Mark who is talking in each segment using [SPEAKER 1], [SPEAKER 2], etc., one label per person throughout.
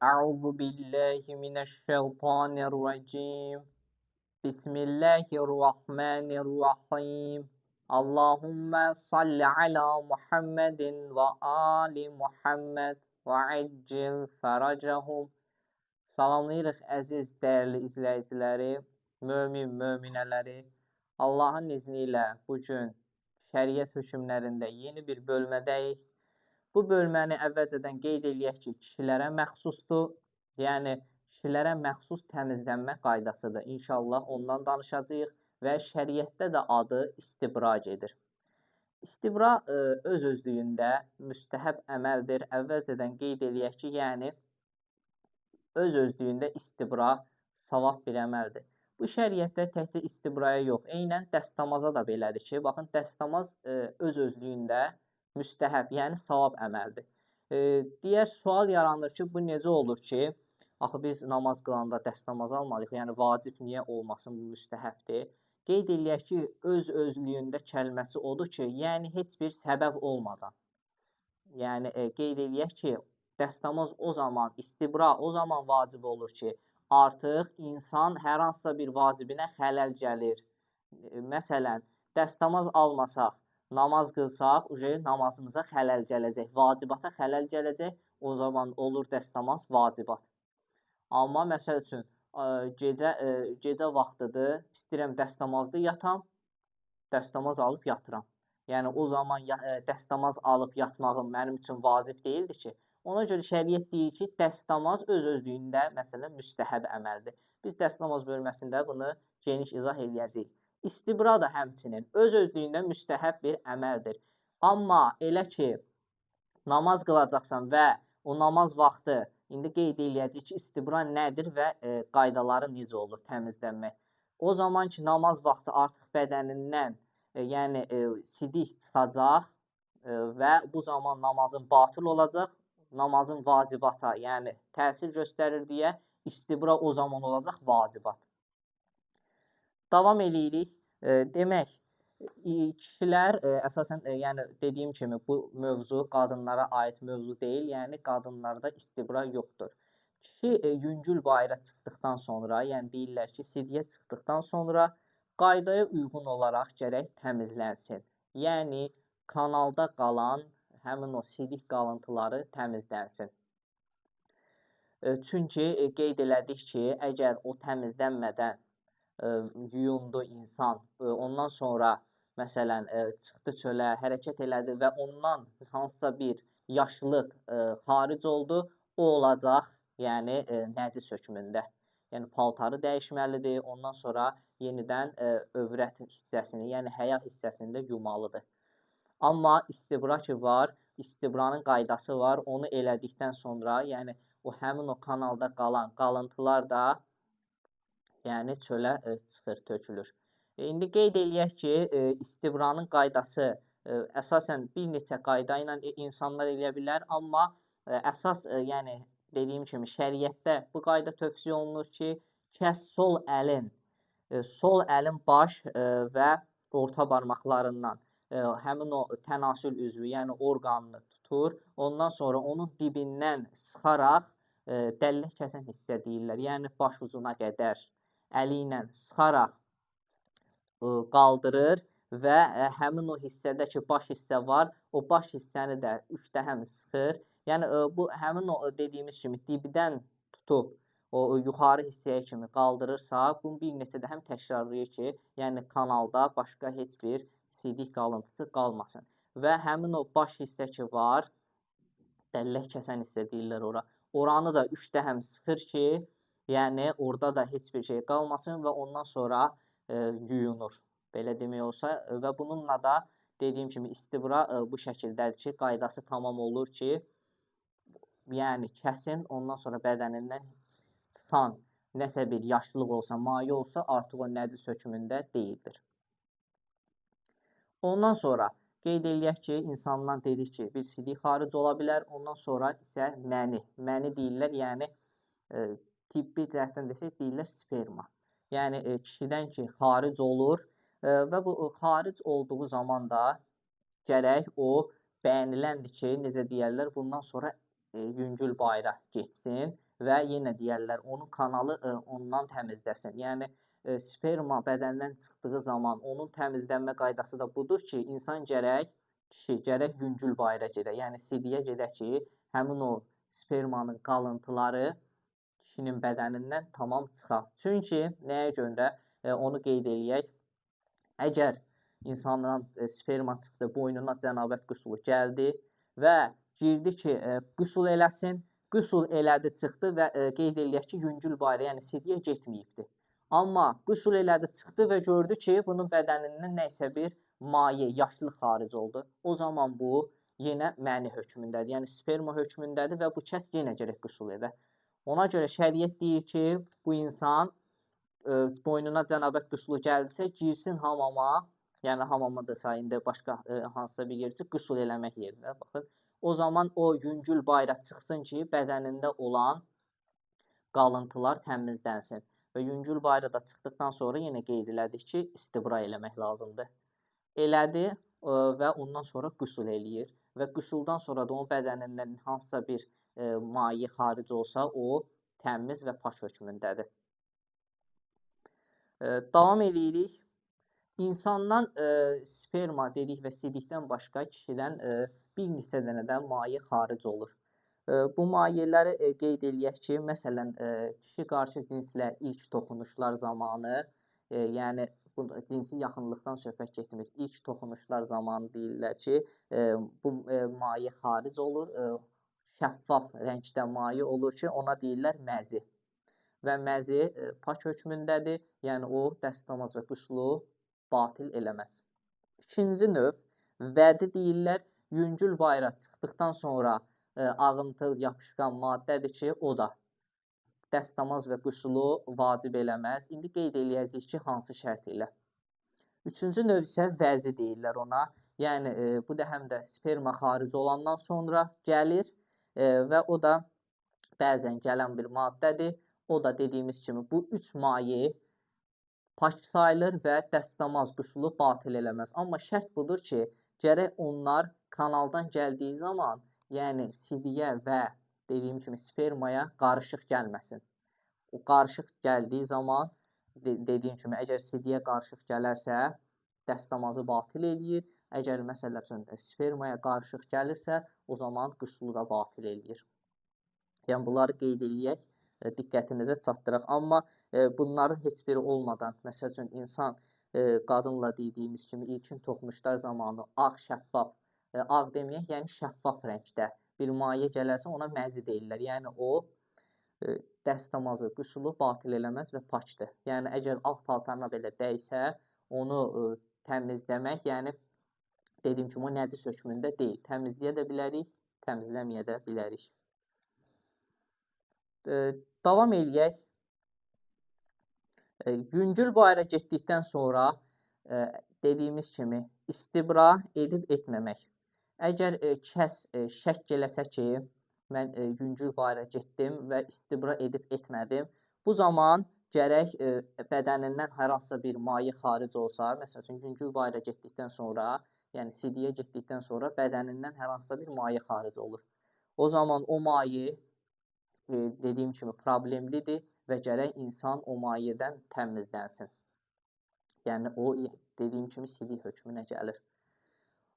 [SPEAKER 1] Əuzu billahi mineşşeytanirracim. Bismillahirrahmanirrahim. Allahümme salli ala Muhammedin və ali Muhammed və əccil fəracəhum. Salamlayırıq əziz, dəyərli izləyiciləri, mömin, möminələri. Allahın izni ilə bu gün şəriət hökmlərində yeni bir bölmədəyik. Bu bölməni əvvəlcədən qeyd eləyək ki, kişilərə məxsusdur. Yəni, kişilərə məxsus təmizlənmə qaydasıdır. İnşallah ondan danışacağıq və şəriətdə də adı istibra gedir. İstibra öz-özlüyündə müstəhəb əməldir. Əvvəlcədən qeyd eləyək ki, yəni öz-özlüyündə istibra savab bir əməldir. Bu şəriətdə təkcə istibraya yox, eynən dəstəmaza da belədir ki, baxın, dəstəmaz öz-özlüyündə müstəhəb, yəni savab əməldir. Digər sual yaranır ki, bu necə olur ki, axı biz namaz qılanda dəstəmaz almalıyıq, yəni vacib niyə olmasın, bu müstəhəbdir. Qeyd eləyək ki, öz-özlüyündə kəlməsi odur ki, yəni heç bir səbəb olmadan. Yəni qeyd eləyək ki, dəstəmaz o zaman, istibra o zaman vacib olur ki, artıq insan hər hansısa bir vacibinə xələl gəlir. Məsələn, dəstəmaz almasaq, namaz qılsaq, namazımıza xələl gələcək, vacibata xələl gələcək, o zaman olur dəstəmaz vacibat. Amma məsəl üçün, gecə vaxtıdır, istəyirəm dəstəmazda yatam, dəstəmaz alıb yatıram. Yəni, o zaman dəstəmaz alıb yatmağım mənim üçün vacib deyildi ki, ona görə şəriət deyir ki, dəstəmaz öz-özlüyündə, məsələn, müstəhəb əməldir. Biz dəstəmaz bölməsində bunu geniş izah eləyəcəyik. İstibra da həmçinin öz-özlüyündə müstəhəb bir əməldir. Amma elə ki, namaz qılacaqsan və o namaz vaxtı, indi qeyd eləyəcəyik ki, istibra nədir və qaydaları necə olur təmizlənmək. O zaman ki, namaz vaxtı artıq bədənindən, yəni sidik çıxacaq və bu zaman namazın batıl olacaq, namazın vacibata, yəni təsir göstərir deyə istibra o zaman olacaq vacibat. Davam eləyirik. Demək, kişilər əsasən, yəni dediyim kimi bu mövzu qadınlara aid mövzu deyil, yəni qadınlarda istibra yoxdur. Kişi yüngül bayıra çıxdıqdan sonra, yəni deyirlər ki, sidiyə çıxdıqdan sonra qaydaya uyğun olaraq gərək təmizlənsin. Yəni kanalda qalan həmin o sidik qalıntıları təmizlənsin. Çünki qeyd elədik ki, əgər o təmizlənmədən yuyundu insan, ondan sonra məsələn çıxdı çölə, hərəkət elədi və ondan hansısa bir yaşlıq xaric oldu, o olacaq, yəni nəcis hökmündə. Yəni paltarı dəyişməlidir, ondan sonra yenidən övrət hissəsini, yəni həya hissəsini də yumalıdır. Amma istibra ki var, istibranın qaydası var, onu elədikdən sonra, yəni o həmin o kanalda qalan qalıntılar da yəni çölə çıxır, tökülür. İndi qeyd eləyək ki, istibranın qaydası əsasən bir neçə qayda ilə insanlar eləyə bilər, amma əsas, yəni dediyim kimi şəriətdə bu qayda tövsiyə olunur ki, kəs sol əlin baş və orta barmaqlarından həmin o tənasül üzvü, yəni orqanını tutur, ondan sonra onun dibindən sıxaraq dəllək kəsən hissə deyirlər, yəni baş ucuna qədər əli ilə sıxaraq qaldırır və həmin o hissədə ki, baş hissə var, o baş hissəni də 3 dəhəm sıxır. Yəni, bu həmin o dediyimiz kimi dibdən tutub o yuxarı hissəyə kimi qaldırırsa, bunu bir neçə dəhəm təkrarlayır ki, yəni kanalda başqa heç bir sidik qalıntısı qalmasın. Və həmin o baş hissə ki var, dəllək kəsən hissə deyirlər ora, oranı da 3 dəhəm sıxır ki, yəni orada da heç bir şey qalmasın və ondan sonra yuyunur, belə demək olsa. Və bununla da dediyim kimi istibra bu şəkildədir ki, qaydası tamam olur ki, yəni kəsin, ondan sonra bədənindən çıxan nəsə bir yaşlıq olsa, maye olsa, artıq o nəcis hökmündə deyildir. Ondan sonra qeyd eləyək ki, insandan dedik ki, bir sidik xaric ola bilər, ondan sonra isə məni, məni deyirlər, yəni tibbi cəhətdən desək, deyirlər sperma. Yəni, kişidən ki, xaric olur və bu xaric olduğu zaman da gərək o bəyəniləndir ki, necə deyərlər, bundan sonra yüngül bayıra getsin və yenə deyərlər, onun kanalı ondan təmizləsin. Yəni, sperma bədəndən çıxdığı zaman onun təmizlənmə qaydası da budur ki, insan gərək, kişi gərək yüngül bayıra gedə, yəni sidiyə gedə ki, həmin o spermanın qalıntıları kişinin bədənindən tamam çıxa. Çünki nəyə görə onu qeyd eləyək? Əgər insandan sperma çıxdı, boynuna cənabət qüsulu gəldi və girdi ki, qüsul eləsin, qüsul elədi, çıxdı və qeyd eləyək ki, yüngül bayıra, yəni sidiyə getməyibdir. Amma qüsul elədi, çıxdı və gördü ki, bunun bədənindən nə isə bir maye, yaşlıq xaric oldu. O zaman bu yenə məni hökmündədir, yəni sperma hökmündədir və bu kəs yenə gərək qüsul edə. Ona görə şəriət deyir ki, bu insan boynuna cənabət qüsulu gəldisə, girsin hamama, yəni hamama da indi başqa hansısa bir yersə qüsul eləmək yerinə, baxın. O zaman o yüngül bayıra çıxsın ki, bədənində olan qalıntılar təmizlənsin. Və yüngül bayıra da çıxdıqdan sonra yenə qeyd elədik ki, istibra eləmək lazımdır. Elədi və ondan sonra qüsul eləyir. Və qüsuldan sonra da onun bədənindən hansısa bir maye xaric olsa, o təmiz və pak hökmündədir. Davam eləyirik. İnsandan sperma dedik və sidikdən başqa kişidən bir neçə dənə də maye xaric olur. Bu mayeləri qeyd eləyək ki, məsələn, kişi qarşı cinslə ilk toxunuşlar zamanı, yəni bu cinsi yaxınlıqdan söhbət getmir, ilk toxunuşlar zamanı deyirlər ki, bu maye xaric olur, şəffaf rəngdə maye olur ki, ona deyirlər məzi. Və məzi pak hökmündədir, yəni o dəstəmaz və qüslu batil eləməz. İkinci növ vədi deyirlər, yüngül bayıra çıxdıqdan sonra ağımtıl yapışqan maddədir ki, o da dəstəmaz və qüsulu vacib eləməz. İndi qeyd eləyəcəyik ki, hansı şərt ilə. Üçüncü növ isə vəzi deyirlər ona. Yəni, bu da həm də sperma xaric olandan sonra gəlir və o da bəzən gələn bir maddədir. O da dediyimiz kimi bu üç maye pak sayılır və dəstəmaz qüsulu batil eləməz. Amma şərt budur ki, gərək onlar kanaldan gəldiyi zaman, yəni sidiyə və dediyim kimi spermaya qarışıq gəlməsin. O qarışıq gəldiyi zaman, dediyim kimi, əgər sidiyə qarışıq gələrsə, dəstəmazı batil eləyir. Əgər məsəl üçün spermaya qarışıq gəlirsə, o zaman qüsulu da batil eləyir. Yəni bunları qeyd eləyək, diqqətinizə çatdıraq. Amma bunların heç biri olmadan, məsəl üçün insan qadınla dediyimiz kimi ilkin toxunuşlar zamanı ağ, şəffaf, ağ deməyək, yəni şəffaf rəngdə bir maye gələrsə ona məzi deyirlər. Yəni o dəstəmazı, qüsulu batil eləməz və pakdır. Yəni əgər ağ paltarına belə dəysə, onu təmizləmək, yəni dediyim kimi o nəcis hökmündə deyil. Təmizləyə də bilərik, təmizləməyə də bilərik. Davam eləyək. Yüngül bayıra getdikdən sonra dediyimiz kimi istibra edib etməmək. Əgər kəs şəkk eləsə ki, mən yüngül bayıra getdim və istibra edib etmədim, bu zaman gərək bədənindən hər hansısa bir maye xaric olsa, məsəl üçün yüngül bayıra getdikdən sonra, yəni sidiyə getdikdən sonra bədənindən hər hansısa bir maye xaric olur. O zaman o maye dediyim kimi problemlidir və gərək insan o mayedən təmizlənsin. Yəni o dediyim kimi sidik hökmünə gəlir.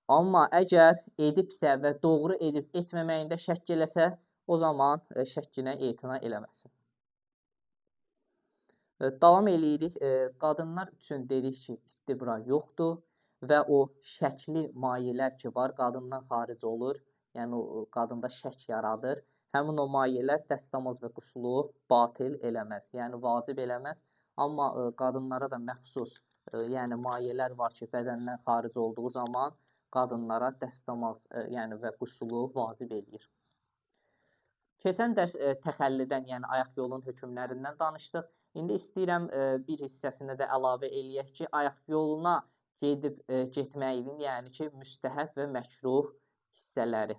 [SPEAKER 1] Amma əgər edibsə və doğru edib etməməyində şəkk eləsə, o zaman şəkkinə etina eləməsin. Davam eləyirik. Qadınlar üçün dedik ki, istibra yoxdur və o şəkli mayələr ki var, qadından xaric olur. Yəni o qadında şək yaradır. Həmin o mayələr dəstəmaz və qusulu batil eləməz, yəni vacib eləməz. Amma qadınlara da məxsus, yəni mayələr var ki, bədəndən xaric olduğu zaman qadınlara dəstəmaz, yəni və qusulu vacib eləyir. Keçən dərs təxəllidən, yəni ayaq yolunun hökmlərindən danışdıq. İndi istəyirəm bir hissəsində də əlavə eləyək ki, ayaq yoluna gedib getməyin, yəni ki, müstəhəb və məkruh hissələri.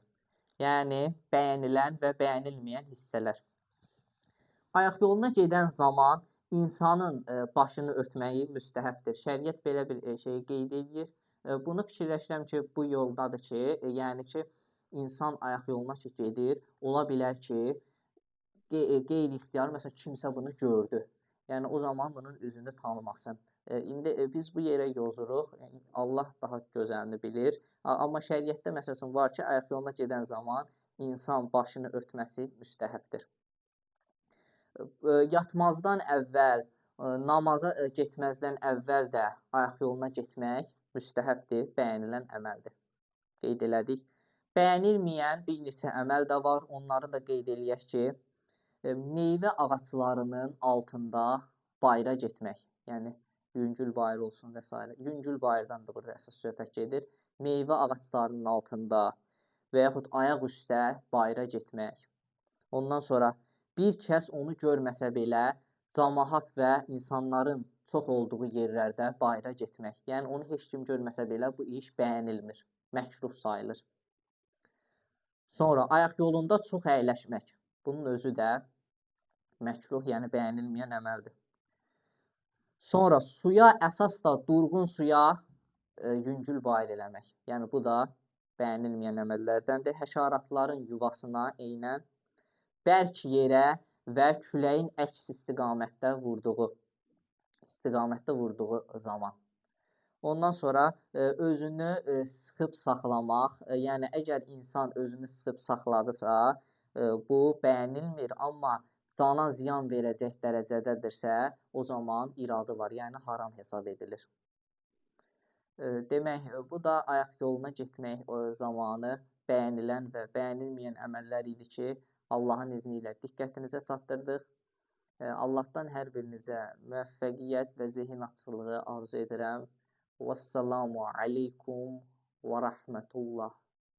[SPEAKER 1] Yəni bəyənilən və bəyənilməyən hissələr. Ayaq yoluna gedən zaman insanın başını örtməyi müstəhəbdir. Şəriət belə bir şeyi qeyd edir. Bunu fikirləşirəm ki, bu yoldadır ki, yəni ki, insan ayaq yoluna ki gedir, ola bilər ki, qeyri-ixtiyari, məsələn, kimsə bunu gördü. Yəni, o zaman bunun üzünü tanımasın. İndi biz bu yerə yozuruq, Allah daha gözəlini bilir. Amma şəriətdə məsəl üçün var ki, ayaq yoluna gedən zaman insan başını örtməsi müstəhəbdir. Yatmazdan əvvəl, namaza getməzdən əvvəl də ayaq yoluna getmək müstəhəbdir, bəyənilən əməldir. Qeyd elədik. Bəyənilməyən bir neçə əməl də var. Onları da qeyd eləyək ki, meyvə ağaclarının altında bayıra getmək, yəni yüngül bayır olsun və s. Yüngül bayırdan da burada əsas söhbət gedir. Meyvə ağaclarının altında və yaxud ayaq üstə bayıra getmək. Ondan sonra bir kəs onu görməsə belə camaat və insanların çox olduğu yerlərdə bayıra getmək. Yəni onu heç kim görməsə belə bu iş bəyənilmir, məkruh sayılır. Sonra ayaq yolunda çox əyləşmək. Bunun özü də məkruh, yəni bəyənilməyən əməldir. Sonra suya, əsas da durğun suya yüngül bayır eləmək. Yəni bu da bəyənilməyən əməllərdəndir. Həşəratların yuvasına eynən bərk yerə və küləyin əks istiqamətdə vurduğu zaman. Ondan sonra özünü sıxıb saxlamaq, yəni əgər insan özünü sıxıb saxladısa, bu bəyənilmir, amma cana ziyan verəcək dərəcədədirsə, o zaman iradı var, yəni haram hesab edilir. Demək, bu da ayaq yoluna getmək zamanı bəyənilən və bəyənilməyən əməllər idi ki, Allahın izni ilə diqqətinizə çatdırdıq. Allahdan hər birinizə müvəffəqiyyət və zehin açıqlığı arzu edirəm. Vəssalamu aleykum və rəhmətullah.